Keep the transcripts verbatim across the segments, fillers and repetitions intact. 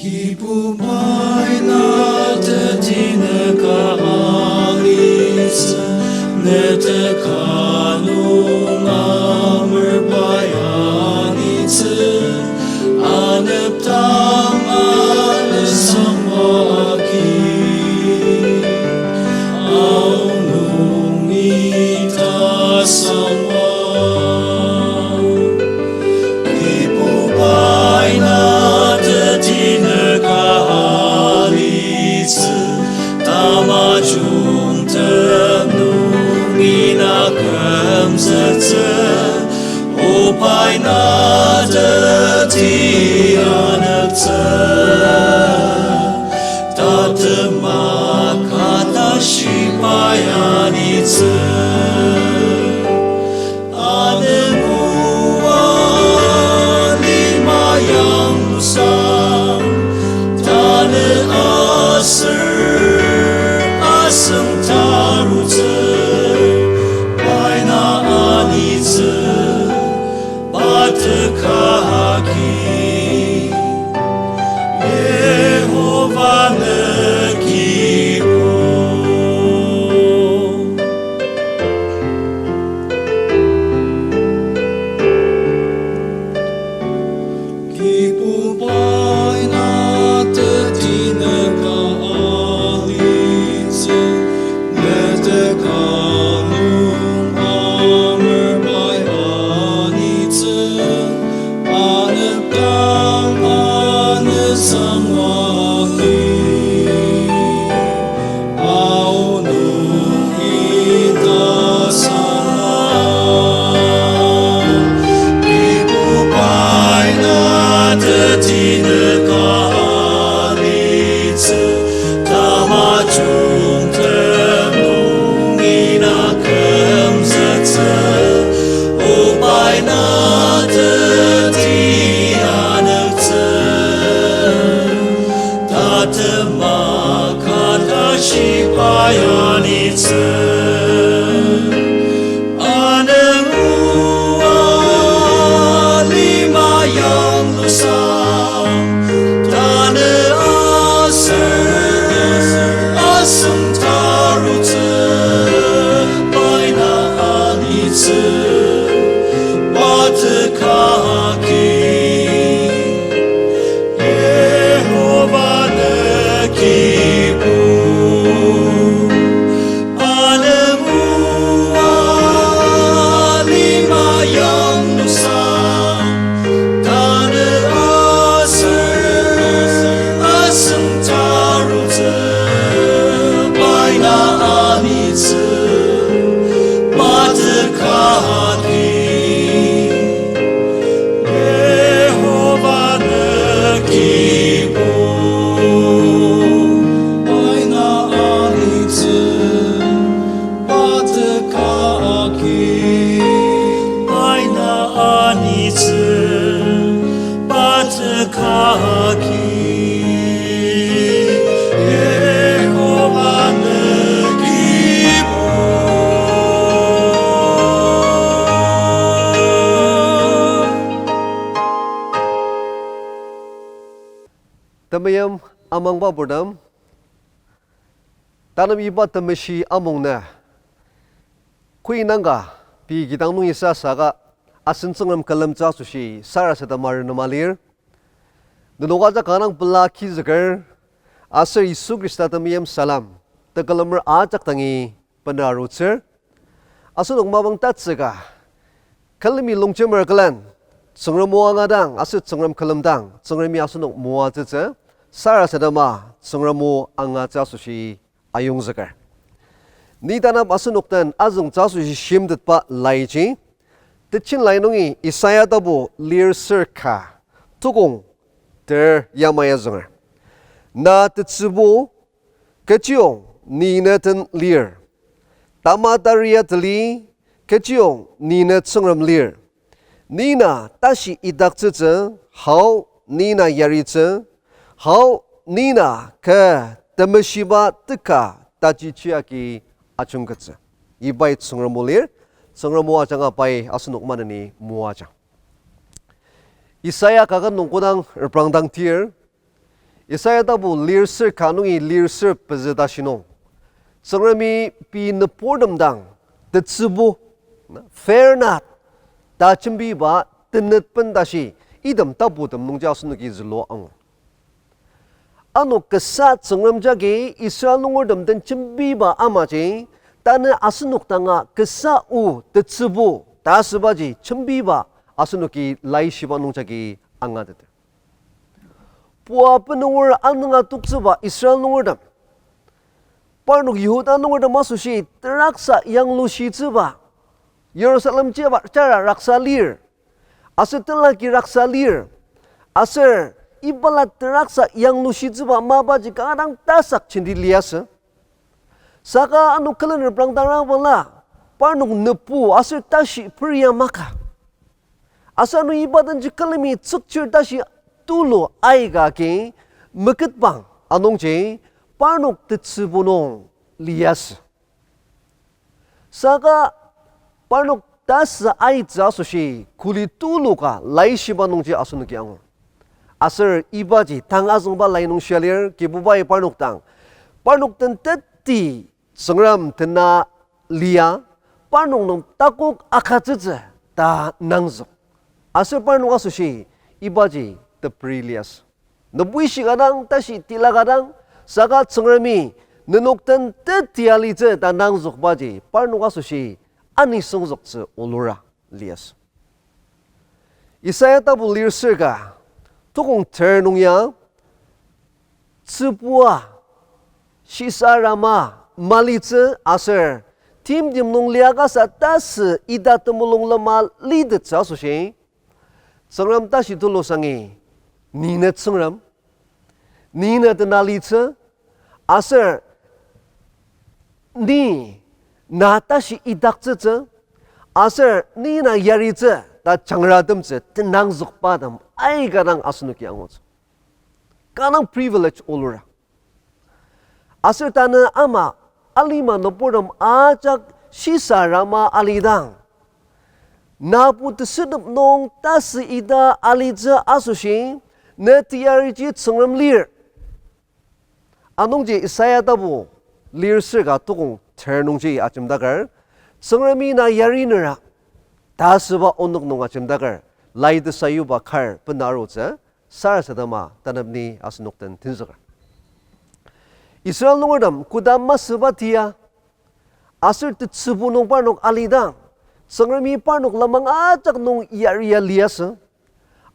Kibubai na teti nüka alitsü, ne teka nung amer pai anitsü, anepdang anesangwa agi, aonung ita sangwa. Kibubai na teti nüka alitsü, tamajung tem nung ina kümzüktsü, o pai na teti aneptsü, tatema ka tashi pai anitsü. Anema lima yangsang, tanü aser asüng tarutsü, pai na anitsü, pa teka agi, Yihova nü kibu. Kibubai na teti nüka alitsü, ne teka nung amer pai anitsü, anepdang anesangwa agi, aonung ita sangwa. Kibubai na teti nüka alitsü, tamajung tem nung ina kümzüktsü, o pai na teti aneptsü, tatema ka tashi pai anitsü. Anema lima yanglusang, tanü aser asüng tarutsü, pai na anitsü, pa teka agi, Yihova nü kibu. Anema lima yanglusang, tanü aser asüng tarutsü, pai na anitsü, pa teka agi, Yihova nü kibu. Pai na anitsü, pa teka agi, pai na anitsü, pa teka agi, Yihova nü kibu. Temeim amangba purtem, tanü iba temeshi amung nü, koi nangka, pei kidang nungi sasaka, asen Tsüngrem külemtsü asoshi sarasadema renema lir. Nenok ajak kanga dang pela agizüker, aser Yisu Khrista temeim salem tekülemer ajak dangi bena arutsür. Asenok mapang tatsüka, külemi longjemer külen, Tsüngrem o angadang aser Tsüngrem külemdang Tsüngremi asenok moatsütsü, sarasadema Tsüngrem o angatsü asoshi ayongzüker. Ni tanap asenok den azüngtsü asoshi shimtetba laiji, Tejen Lai nungi Isaiah tapu lir ser ka, tukong ter yamai azünger. Na tetsübu, kechiyong ni ne den lir. Tama taria teli, kechiyong ni ne Tsüngrem lir. Ni na tashi idaktsütsü, hao ni na yaritsü, hao ni na kü temeshiba teka tajichi agi ajungketsü. Ibai Tsüngrem o lir, Tsüngrem o ajanga pai asenok maneni moajang. Isaiah kaket nung kodang reprangdang tir, Isaiah tapu lir ser ka nungi lir ser pezü tashi nung, Tsüngremi pei nüburtem dang tetsübu, fair not, ta jembiba tenetben tashi item taputem nungji asenoki zülua angur. Ano kasa Tsüngrem jagi Israel nungertem den jembiba amaji, tanü asenok danga kasa o tetsübu ta asübaji jembiba asenoki laishiba nungjagi angateter. Pua benunger anünga toktsüba Israel nungertem, parnok Yihuda nungertem asoshi teraksa yanglushitsüba, Jerusalem jiba jara raksa lir, aser tenlaki raksa lir, aser ibala teraksa yanglushitsüba mapaji kanga dang tasak jenti liasü. Saka ano külen reprangdangrabangla, parnok nübu aser tashi peria maka. Aser ano iba denji külemi tsükchir tashi tulu aika agi meketbang anungji parnok tetsübu nung liasü. Saka parnok tasü aitsü asoshi kuli tulu ka laishiba nungji asenoki angur. Aser ibaji tang azüngba lai nung shia lir, Kibubai parnok dang, parnok den teti Tsüngrem tena lia, parnok nem takok agütsütsü ta nangzük. Aser parnok asoshi ibaji teperi liasü. Nübui shika dang, tashi tila ka dang, saka Tsüngremi nenok den teti alitsü ta nangzükbaji parnok asoshi anisüngzüktsü olura liasü. Isaiah tapu lir ser ka, tokong ter nung ya, tsübua, shisa rama, malitsü aser, timtem nung liakasa tasü ita temulung lema litettsü asoshi, Tsüngrem tashi tulu sangi, ni ne Tsüngrem, ni ne tenalitsü, aser ni na tashi idaktsütsü, aser ni na yaritsü ta jangratemtsü tenangzükbatem aika dang asenoki angutsü. Kanga dang privilege olura. Aser tanü ama alima nüburtem ajak shisa rama alidang, nabo tesünep nung tasü ita alitsü asoshi, ne teyariji Tsüngrem lir. Anungji Isaiah tapu lir ser ka tokong ter nungji ajemdaker, Tsüngremi na yarinera, ta asüba onok nung ajemdaker, lai tesayuba kar bena arutsü, sarasadema tanep ni asenok den tenzüker. Israel nungertem koda masüba tia, aser tetsübu nung parnok alidang, Tsüngremi parnok lenmang ajak nung yaria liasü.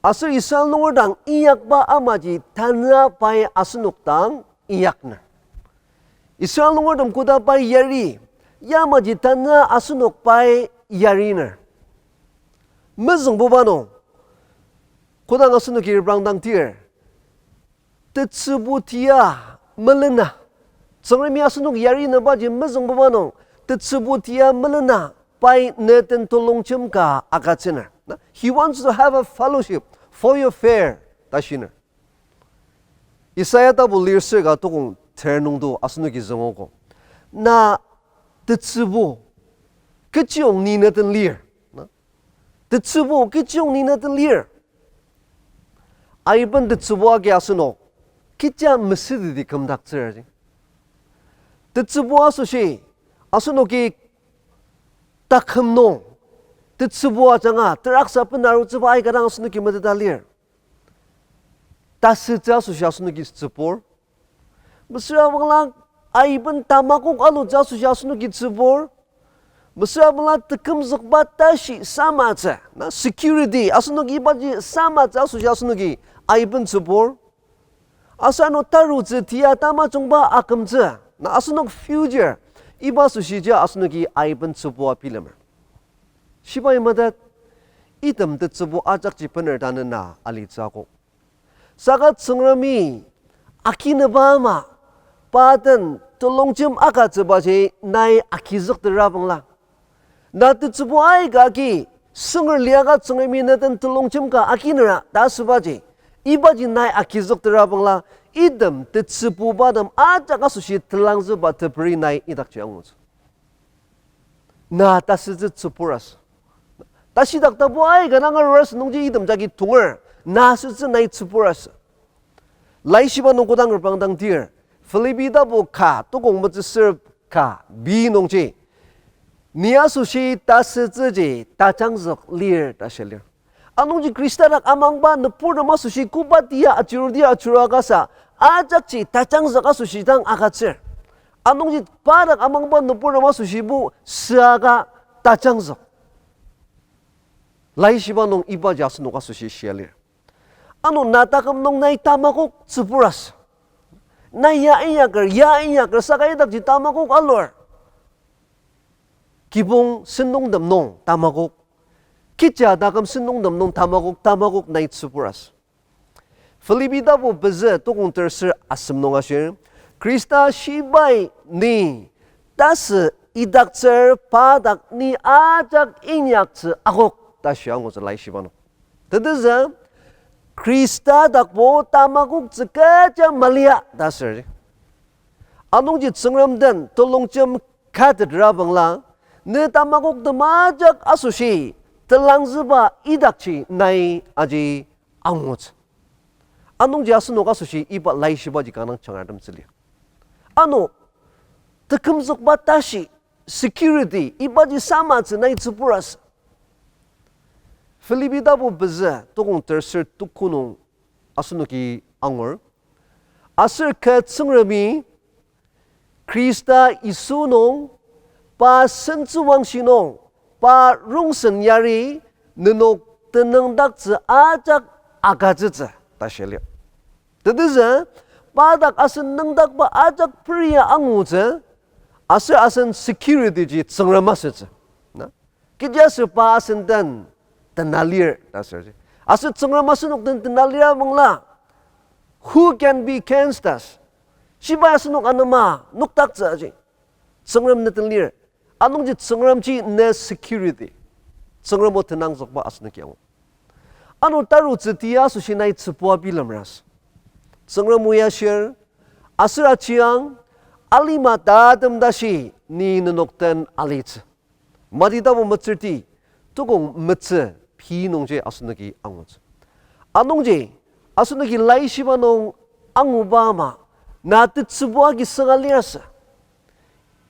Aser Israel nunger dang inyakba amaji tanü pai asenok dang inyakner. Israel nungertem koda pai yari, yamaji tanü asenok pai yariner. Mezüngbuba nung, kodang asenoki reprangdang tir, tetsübu tia melena, Tsüngremi asenok yarinebaji mezüngbuba nung, tetsübu tia melena, pai ne den telongjem ka agütsüner. Na, he wants to have a fellowship for your fair, ta shiner. Isaiah tapu lir ser ka tokong ter nungdo asenoki züngogo. Na tetsübu, kechiyong ni ne den lir. Na, tetsübu, kechiyong ni ne den lir. Aiben tetsübu agi asenok kecha mesüteti kümdaktsür aji. Tetsübu asoshi, asenoki taküm nung, tetsübu ajanga teraksa bena arutsüba aika dang asenoki meteta lir. Tasütsü asoshi asenoki tsübur. Mesüra bangla aiben tamakok alutsü asoshi asenoki tsübur. Mesüra bangla tekümzükba tashi samatsü, na security, asenoki ibaji samatsü asoshi asenoki aiben tsübur. Aser ano tarutsü tia tamajungba akümtsü, na asenok future, iba asoshiji asenoki aiben tsübua bilemer. Shibai metet, item tetsübu ajakji bener tanü na alitsü akok. Saka Tsüngremi akinüba ama, pa den telongjem agütsübaji nai agizüktera bangla, na tetsübu aika agi, sünger liaka Tsüngremi ne den telongjem ka aginera ta asübaji, ibaji nai agizüktera bangla, item tetsübubatem ajak asoshi telangzüba teperi nai idakji angutsü. Na tasütsü tsübur asü. Tashidak tapu aika dang arur asü nungji item jagi tonger, na asütsü nai tsübur asü. Laishiba nung kodang reprangdang tir, Philippi tapu ka, tukong metsüsür ka, bi nungji, ni asoshi tasütsüji tajangzük lir ta shia lir. Anungji Khrista dak amangba nüburtem asoshi koba tia ajurudi ajura kasa, ajakji tajangzük asoshi dang agütsür. Anungji pa dak amangba nüburtem asoshibo süaka tajangzük. Laishiba nung ibaji asenok asoshi shia lir. Ano na taküm nung nai tamakok tsübur asü. Nai ya inyaker, ya inyaker saka idakji tamakok alur. Kibong sentongtem nung tamakok, kecha taküm sentongtem nung tamakok, tamakok nai tsübur asü. Philippi tapu pezü tukong terser asem nung ashir, Khrista shibai ni tasü idaktsür pa dak ni ajak inyaktsü akok ta shia angutsü Laishiba nung. Tetezü, Khrista dakbo tamakoktsü kecha malia ta asür. Anungji Tsüngrem den telongjem katetra bangla, ne tamakok temajak asoshi telangzüba idakji nai aji angutsü. Anungji asenok asoshi iba Laishibaji kanga changartem tsüli. Ano, tekümzükba tashi, security, ibaji samatsü nai tsübur asü. Philippi tapu pezü tukong terser tuku nung asenoki angur. Aser kü Tsüngremi Khrista Yisu nung, pa sentsüwangshi nung, pa rongsen yari nenok tenüngdaktsü ajak agütsütsü ta shia lir. Tetezü, pa dak asen nüngdakba ajak peria angutsü, aser asen security ji Tsüngrem asütsü. Na? Kechiaser pa asen den tena lir ta asür ji. Aser Tsüngrem asenok den tena lira bangla, who can be against us? Shibai asenok anema nokdaktsü aji. Tsüngrem ne den lir. Anungji Tsüngremji ne security. Tsüngrem o tenangzükba asenoki angu. Ano tarutsü tia asoshi nai tsübua bilemras. Tsüngrem o ya shir, aser ajiang, alima tatem tashi ni nenok den alitsü. Mati tapu metsürti, tukong metsü pei nungji asenoki angutsü. Anungji, asenoki Laishiba nung anguba ama, na tetsübu agi sünga liasü.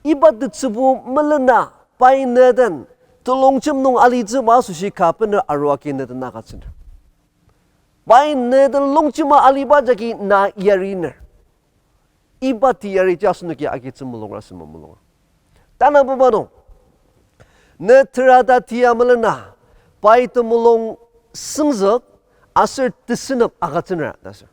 Iba tetsübu melena pai ne den telongjem nung alitsüba asoshi ka bener arua agi ne den agütsüner. Pai ne den longjema aliba jagi na yariner. Iba teyari ji asenoki agitsü mulungra sema mulungra. Tanabuba nung, ne terata tia melena, pai temulung süngzük aser tesünep agütsünra ta asür.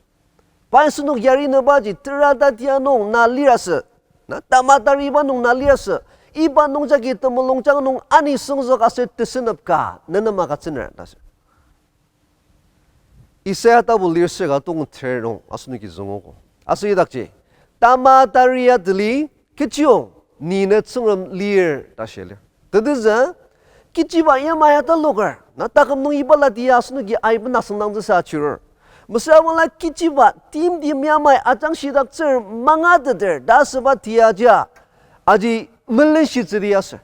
Pai asenok yarinebaji terata tia nung na lirasü, na tamatariba nung na lirasü, iba nungjagi temulungjang nung ani süngzük aser tesünep ka nenem agütsünra ta asür. Isaiah tapu lir saka tong ter nung asenoki züngogo. Aser idakji, tamataria tali, kechiyong ni ne Tsüngrem lir ta shia lir. Tetezü, kechiba yamai ataloker, na taküm nung ibala tia asenoki aiben asüngdangtsüsa chirur. Mesüra bangla kechiba timtem yamai ajangshidaktsür mangateter ta asüba tiajia, aji melenshitsü tia asür.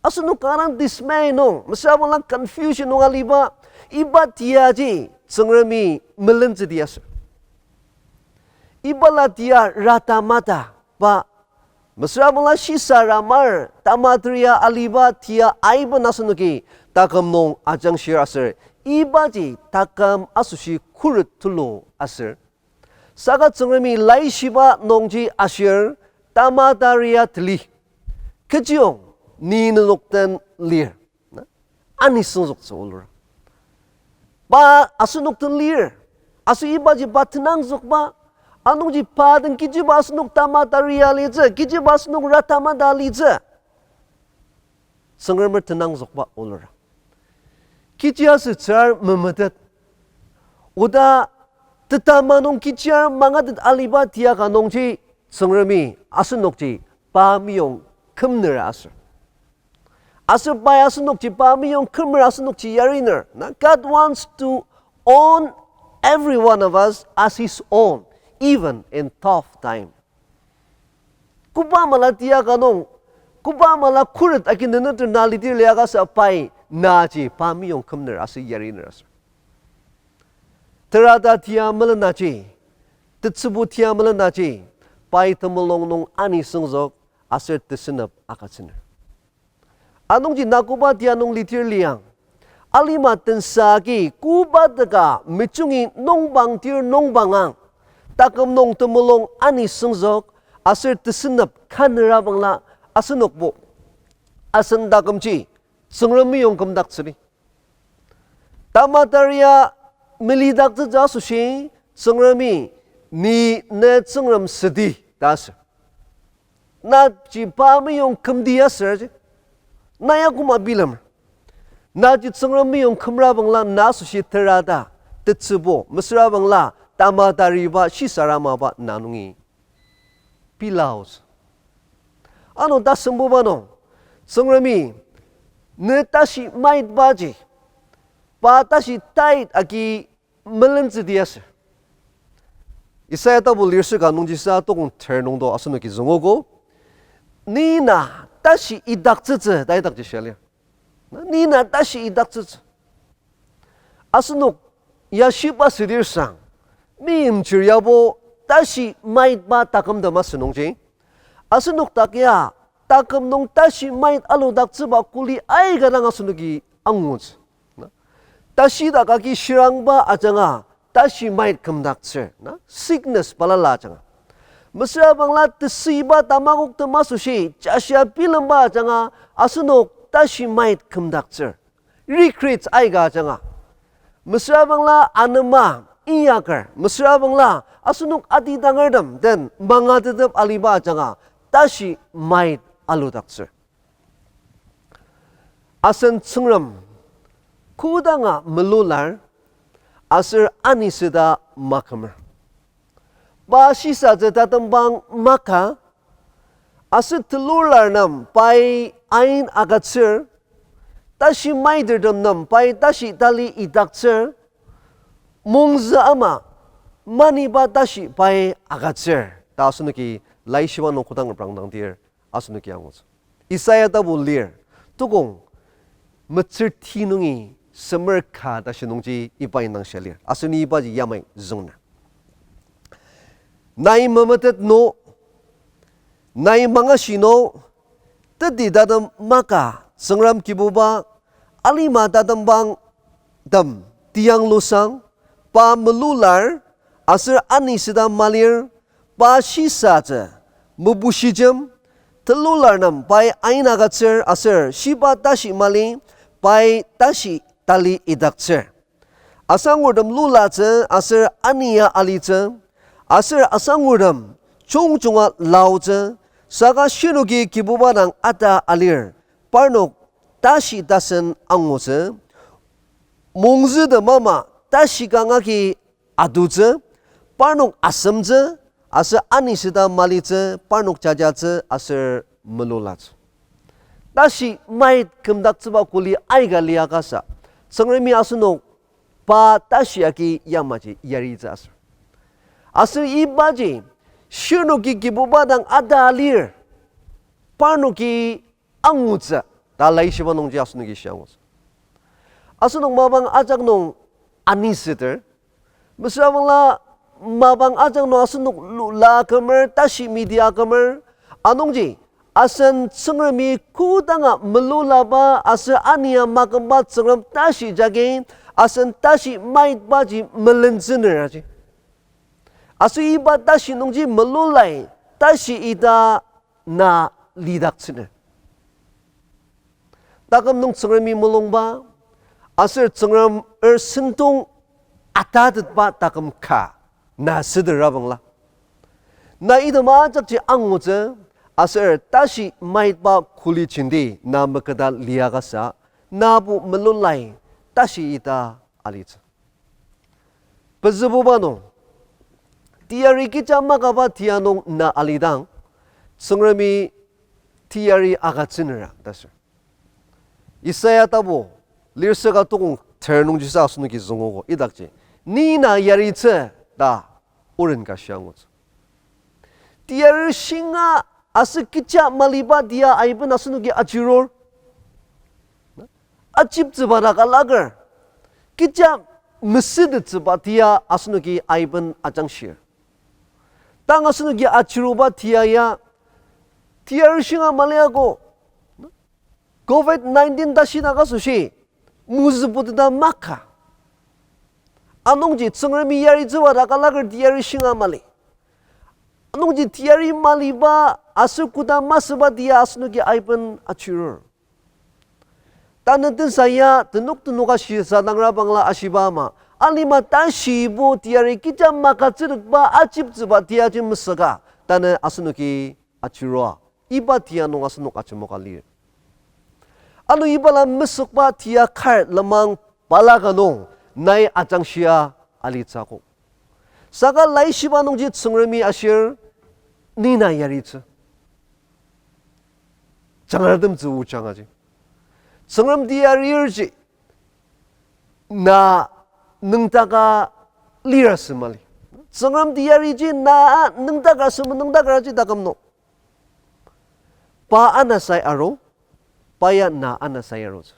Asenok kanga dismay nung, mesüra bangla confusion nung aliba, iba tiaji Tsüngremi melentsü tia asür. Ibala tia rata mata, pa, mesüra bangla shisa ramar, tamataria aliba tia aiben asenoki taküm nung ajangshir aser, ibaji taküm asoshi khuret tulu aser. Saka Tsüngremi Laishiba nungji ashir, tamataria tali, kechiyong ni nenok den lir. Na? Ani süngzüktsü olura. Pa asenok den lir. Aser ibaji pa tenangzükba. Anungji pa den kechiba asenok tamataria litsü, kechiba asenok rata mata litsü. Tsüngremer tenangzükba olura. Kechiaser tsür memetet. Oda tetama nung kechiaser mangatet aliba tia ka nungji Tsüngremi asenokji pa meyong kümner aser. Aser pai asenokji pa meyong kümer asenokji yariner. Na, God wants to own every one of us as his own, even in tough time. Koba mala tia ka nung, koba mala khuret agi neneter na lidir liakasa pai naji pa meyong kümner aser yariner aser. Terata tia melenaji, tetsübu tia melen aji, pai temulung nung ani süngzük, aser tesenep agütsüner. Anungji na koba tia nung litir liang. Alima tensa agi koba teka mejungi nungbangtir nungbangang. Taküm nung temulung ani süngzük, aser tesenep kanera bangla asenokbo. Asen takümji, Tsüngrem meyong kümdaktsüdi. Tamataria melidaktsütsü asoshi, Tsüngremi, ni ne Tsüngrem südi, ta aser. Naji pa meyong kümdi aser ji. Na ya koma bilemer. Naji Tsüngrem meyong kümra bangla na asoshi tera ta, tetsübo, mesüra bangla, tamatariba, shisarama ba na nungi pilaotsü. Ano tasembuba nung, Tsüngremi, ne tashi maitbaji, pa tashi tait agi melentsüdi aser. Isaiah tapu lir saka nungjisa tokong ter nungdo asenoki züngogo. Ni na tashi idaktsütsü ta idakji shia lir. Na, ni na tashi idaktsütsü. Asenok ya shiba südir sang, meimchir yabo tashi maitba takümtem asünungji. Asenok dak ya taküm nung tashi mait aludaktsüba kuli aika dang asenoki angutsü. Na, tashi dak agi shirangba ajanga tashi mait kümdaktsür, na, sickness balala ajanga. Mesüra bangla tesüiba tamakoktem asoshi jashia bilemba ajanga asenok tashi mait kümdaktsür. Regrets aika ajanga. Mesüra bangla anema inyaker, mesüra bangla asenok atidangertem den mangatetep aliba ajanga tashi mait aludaktsür. Asen Tsüngrem kodanga melular, aser anisüta makümer. Pa shisatsü tatembang maka, aser telurlar nem pai ain agütsür, tashi maitertem nem pai tashi tali idaktsür, mongzü ama maniba tashi pai agütsür ta asenoki laishiba nung kodang reprangdangdir asenoki angutsü. Isaiah tapu lir, tokong metsür ti nungi semer ka tashi nungji iba indang shia lir. Aseni ibaji yamai züngner. Nai memetet no, nai mangashi no, teti tatem maka Tsüngrem Kibuba, alima tatembang tem tianglusang, pa melular, aser anisüta malir, pa shisatsü, mebushijem, telular nem pai ain agütsür aser shiba tashi mali, pai tashi tali idaktsür. Asangurtem lulatsü aser ania alitsü, aser asangurtem jungjunga laotsü, saka shirnoki Kibuba dang ata alir, parnok tashi tasen angutsü, mongzütem ama tashi kanga agi atutsü, parnok asemtsü, aser anisüta malitsü, parnok jajatsü, aser melulatsü. Tashi mait kümdaktsüba kuli aika liakasa, Tsüngremi asenok pa tashi agi yamaji yaritsü aser. Aser ibaji, shirnoki Kibuba dang ata alir, parnoki angutsü, ta laishiba nungji asenoki shia angutsü. Asenok mapang ajak nung anisüter, mesüra bangla mapang ajak nung asenok lula kümer, tashi midi akümer, anungji, asen Tsüngremi kodanga melulaba aser ania makümba Tsüngrem tashi jagi, asen tashi maitbaji melentsüner aji. Aser iba tashi nungji melulai, tashi ita na lidaktsüner. Taküm nung Tsüngremi mulungba, aser Tsüngremer sentong atatetba taküm ka na südera bangla, na item ajakji angutsü, aser tashi maitba kuli jenti na meketa liakasa, nabo melulai tashi ita alitsü. Pezübuba nung, teyari kecha makaba tia nung na alidang, Tsüngremi teyari agütsünera ta sür. Isaiah tapu, lir saka tokong ter nungjisa asenoki züngogo idakji, ni na yaritsü ta oren ka shia angutsü. Teyari shinga aser kecha maliba tia aiben asenoki ajirur. Ajiptsüba dak alaker, kecha mesütettsüba tia asenoki aiben ajangshir. Tang asenoki achiruba tia ya, teyari shinga mali ako. Covid nineteen ta shidak asoshi, mozü puteta maka. Anungji Tsüngremi yaritsüba dak alaker teyari shinga mali. Anungji teyari maliba aser koda masüba tia asenoki aiben achirur. Tanü tensa ya tenok tenoka shisadang rabangla ashiba ama, alima tashibo teyari kecha makatsütetba ajiptsüba tiaji mesüka, tanü asenoki achirua. Iba tia nung asenok ajemoka lir. Ano ibala mesükba tia kar lenmang balaka nung nai ajangshia alitsü akok. Saka laishiba nungji Tsüngremi ashir, ni na yaritsü. Jangratemtsü ojangaji, Tsüngrem teyarirji na nüngdaka lirasü mali. Tsüngrem teyariji na nüngdaka sü menüngdakaraji taküm nung, pa anasai aru, pa ya na anasai arutsü.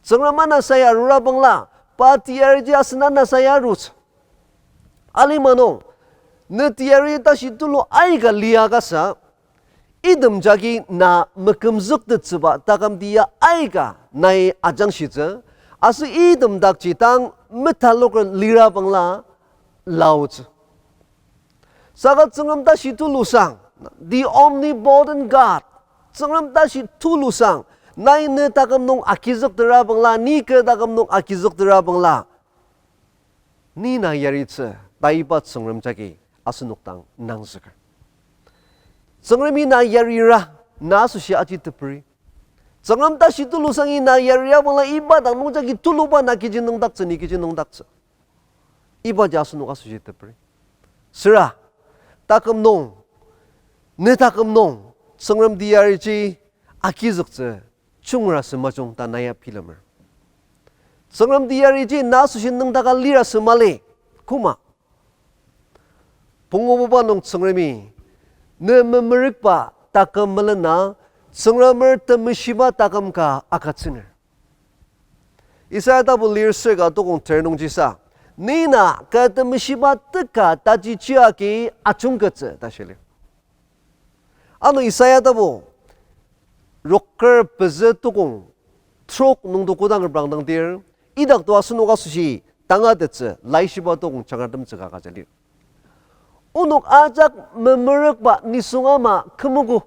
Tsüngrem anasai arura bangla, pa teyariji asen anasai arutsü. Alima nung, ne teyari tashi tulu aika liakasa, item jagi na mekümzüktettsüba taküm tia aika nai ajangshitsü, aser item dakji tang metaloker lira bangla laotsü. Saka Tsüngrem tashi tulusang, the omnipotent God, Tsüngrem tashi tulusang, nai ne taküm nung agizüktera bangla, ni kü taküm nung agizüktera bangla, ni na yaritsü, ta iba Tsüngrem jagi asenok dang nangzüker. Tsüngremi na yarira, na asoshi aji teperi. Tsüngrem tashi tulusangi na yaria bangla iba dang nungjagi tuluba na kechi nüngdaktsü, ni kechi nüngdaktsü. Ibaji asenok asoshi teperi. Süra, taküm nung, ne taküm nung, Tsüngrem teyariji agizüktsü chungra sü majung ta na ya bilemer. Tsüngrem teyariji na asoshi nüngdaka lira sü mali, koma. Pungububa nung Tsüngremi, ne memerükba taküm melena, Tsüngremer temeshiba taküm ka agütsüner. Isaiah tapu lir sür ka tukong ter nungjisa, ni na kü temeshiba teka tajichi agi ajungkettsü ta shili. Ano Isaiah tapu roker pezü tukong trok nungto kodang reprangdangdir, idak to asenok asoshi tangatettsü laishiba tukong changartemtsü ka agüja lir. Onok ajak memerükba nisung ama kümogo.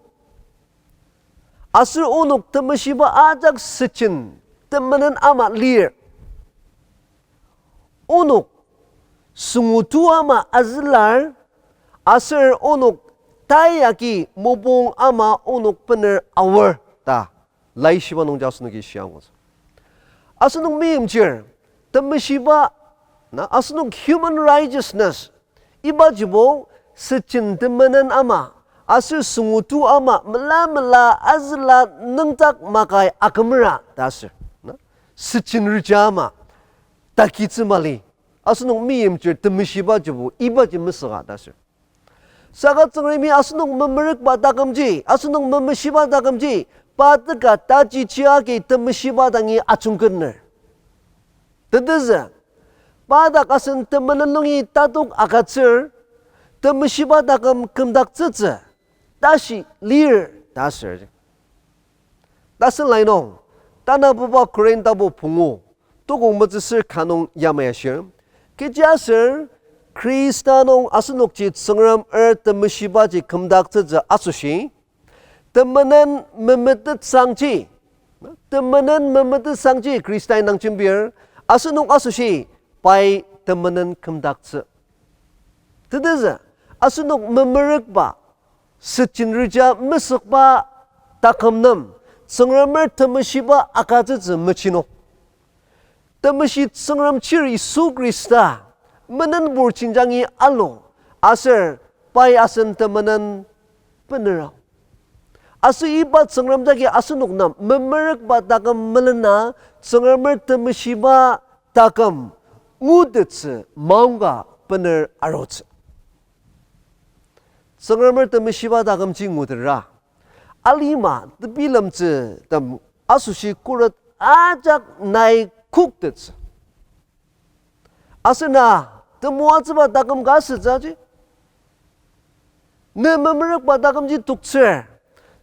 Aser onok temeshiba ajak süjen temenen ama lir. Onok süngutu ama azülar, aser onok tai agi mopung ama onok bener aor ta laishiba nungji asenoki shia angutsü. Asenok meimchir temeshiba, na asenok human righteousness, ibajibo süjen temenen ama, aser süngutu ama, mela mela azüla nüngdak makai akümera ta aser, na, süjen rija ama, takitsü mali, asenok meimchir temeshibajibo ibaji mesüka ta aser. Saka Tsüngremi asenok memerükba takümji, asenok memeshiba takümji, pa teka tajichi agi temeshiba dangi ajungkener. Tetezü, pa dak asen temenen nungi tatok agütsür, temeshiba taküm kümdaktsütsü, tashi lir ta aser. Tasen lai nung, tanabuba Korinth tapu pungu, tukong metsüsür ka nung yamai ashir, kechiaser Khrista nung asenokji Tsüngremer temeshibaji kümdaktsütsü asoshi, temenen memetetsangji, temenen memetetsangji Khrista indang jembir, asenok asoshi pai temenen kümdaktsü. Tetezü, asenok memerükba, süjen rija mesükba taküm nem, Tsüngremer temeshiba agütsütsü mechinu. Temeshi Tsüngrem chir Yisu Khrista, menenpur jenjangi alu, aser pai asen temenen bener ao. Aser iba Tsüngrem jagi asenok nem memerükba taküm melena, Tsüngremer temeshiba taküm ngutettsü maongka bener arutsü. Tsüngremer temeshiba takümji ngutera, alima tebilemtsü tem asoshi khuret ajak nai koktettsü. Aser na temoatsüba taküm ka asütsü aji. Ne memerükba takümji toktsür,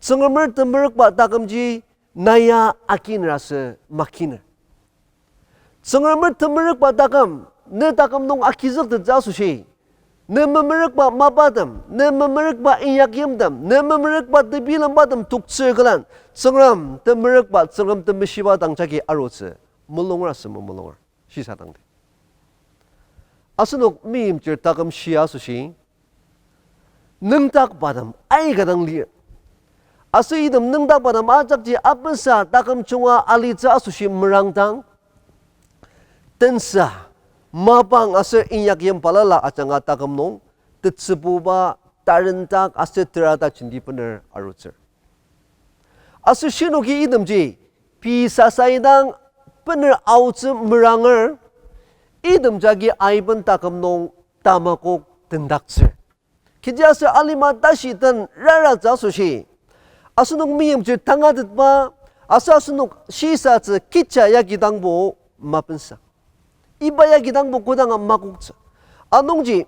Tsüngremer temerükba takümji na ya akiner asü makiner. Tsüngremer temerükba taküm, ne taküm nung agizüktettsü asoshi, ne memerükba mapatem, ne memerükba inyakyimtem, ne memerükba tebilembatem toktsür külen, Tsüngrem temerükba, Tsüngrem temeshiba dang jagi arutsü mulunger asü mamulunger shisadangdi. Asenok meimchir taküm shia asoshi, nüngdakbatem aika dang lir. Aser item nüngdakbatem ajakji apensa taküm junga alitsü asoshi merangdang, tensa, mapang aser inyakyim balala ajanga taküm nung, tetsübuba, tarendak aser terata jenti bener arutsür. Aser shinoki itemji, pei sasa idang bener aotsü meranger, item jagi aiben taküm nung tamakok tendaktsür. Kechiaser alima tashi den raratsü asoshi, asenok meimchir tangatetba, aser asenok shisatsü kecha yagi dangbo mapensa. Iba yagi dangbo kodanga makoktsü. Anungji,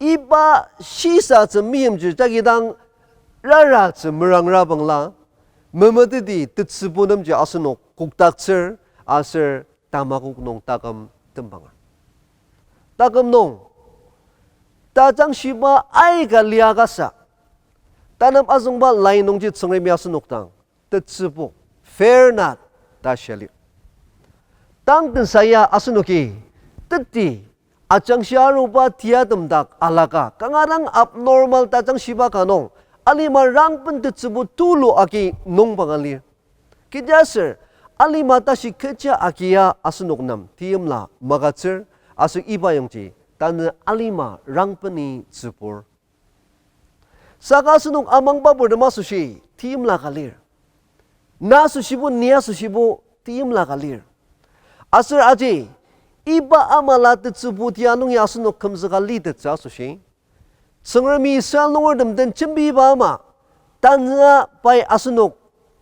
iba shisatsü meimchir jagi dang raratsü merangra bangla, memeteti tetsübu nemji asenok kokdaktsür, aser tamakok nung taküm tembanger. Taküm nung, tajangshiba aika liakasa, tanep azüngba lai nungji Tsüngremi asenok dang tetsübu, fair not, ta shia lir. Tang tensa ya asenoki, teti, ajangshi aruba tiatem dak alaka, kanga dang abnormal tajangshiba ka nung, alima rangben tetsübu tulu agi nungbanga lir. Kechiaser, alima tashi kecha agia asenok nem teimla magütsür, aser iba yongji, tanü alima rangbeni tsübur. Saka asenok amangba purtem asoshi, teimla ka lir. Na asoshibo, ni asoshibo, teimla ka lir. Aser aji, iba amala tetsübu tia nung ya asenok kümzüka litettsü asoshi, Tsüngremi Israel nungertem den jembiba ama, tanüa pai asenok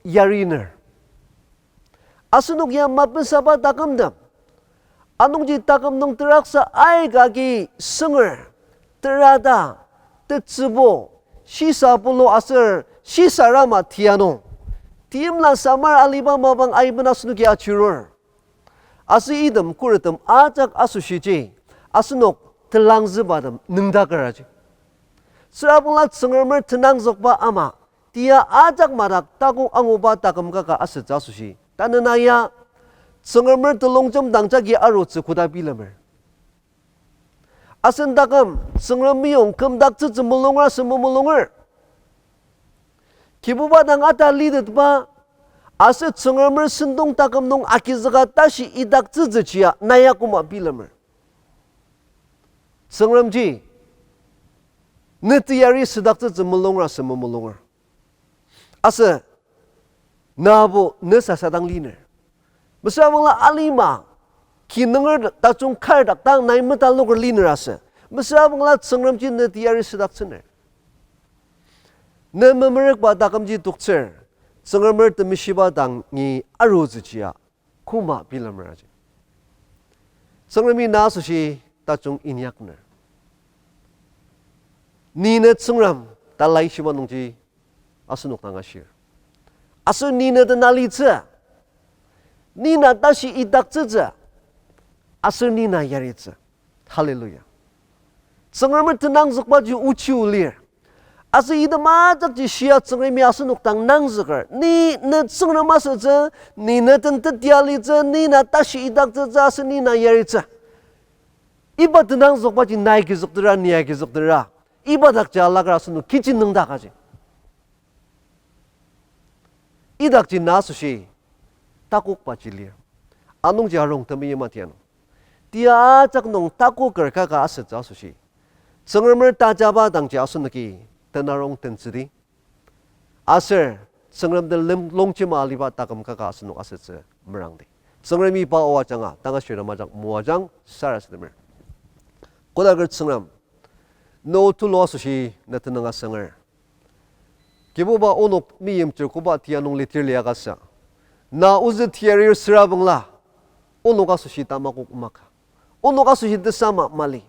yariner. Asenok ya mapensaba takümtem. Anungji taküm nung teraksa aika agi sünger, terata, tetsübu, shisa pulu aser shisa rama tia nung, teimla samar aliba mapang aiben asenoki achirur. Aser item khuretem ajak asoshiji, asenok telangzübatem nüngdaker aji. Süra bangla Tsüngremer tenangzükba ama, tia ajak madak takok anguba taküm kaka asütsü asoshi, tanü na ya, Tsüngremer telongjem dang jagi arutsü koda bilemer. Asen taküm, Tsüngrem meyong kümdaktsütsü mulunger asü mamulunger. Kibuba dang ata litetba, aser Tsüngremer sentong taküm nung agizüka tashi idaktsütsüjia na ya koma bilemer. Tsüngremji, ne teyari südaktsütsü mulunger asü mamulunger. Aser, nabo ne sasa dang liner. Mesüra bangla alima, kinunger tajung kar dak dang nai metaloker liner asü. Mesüra bangla Tsüngremji ne teyari südaktsüner. Ne memerükba takümji toktsür, Tsüngremer temeshiba dangi arutsüjia koma bilemer aji. Tsüngremi na asoshi tajung inyakner. Ni ne Tsüngrem ta laishiba nungji asenok dang ashir. Aser ni ne tenalitsü, ni na tashi idaktsütsü, aser ni na yaritsü. Hallelujah. Tsüngremer tenangzükbaji ochi o lir. Aser item ajakji shia Tsüngremi asenok dang nangzüker. Ni ne Tsüngrem asütsü, ni ne den teti alitsü, ni na tashi idaktsütsü, aser ni na yaritsü. Iba tenangzükbaji nai agizüktera, ni agizüktera, iba dakji alaker asenok kechi nüngdakaji. Idakji na asoshi takokbaji lir. Anungji arung temeim atianu, tia ajak nung takoker kaka asütsü asoshi, Tsüngremer tajaba dangji asenoki tenarong tentsüdi. Aser Tsüngrem den lem longjema aliba taküm kaka asenok asütsü merangdi. Tsüngremi pa o ajanga tanga shirtem ajak moajang sarasademer. Kodaker Tsüngrem, ne o tulu asoshi ne tenüng asanger. Kibuba, onok meimchir koba tia nung litir liakasa, na ozü teyarir süra bangla, onok asoshi tamakok maka, onok asoshi tesama mali.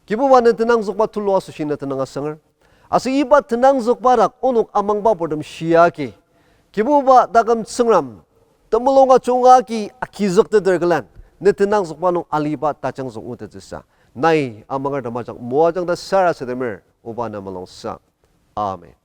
Kibuba, ne tenangzükba tulu asoshi ne tenüng asanger. Aser iba tenangzükba dak onok amangba purtem shia agi, Kibuba taküm Tsüngrem, temulung ajunga agi agizükteter külen, ne tenangzükba nung aliba tajangzük ngutettsüsa, nai amangertem ajak moajang ta sarasademer, oba na mulungsa. Amen.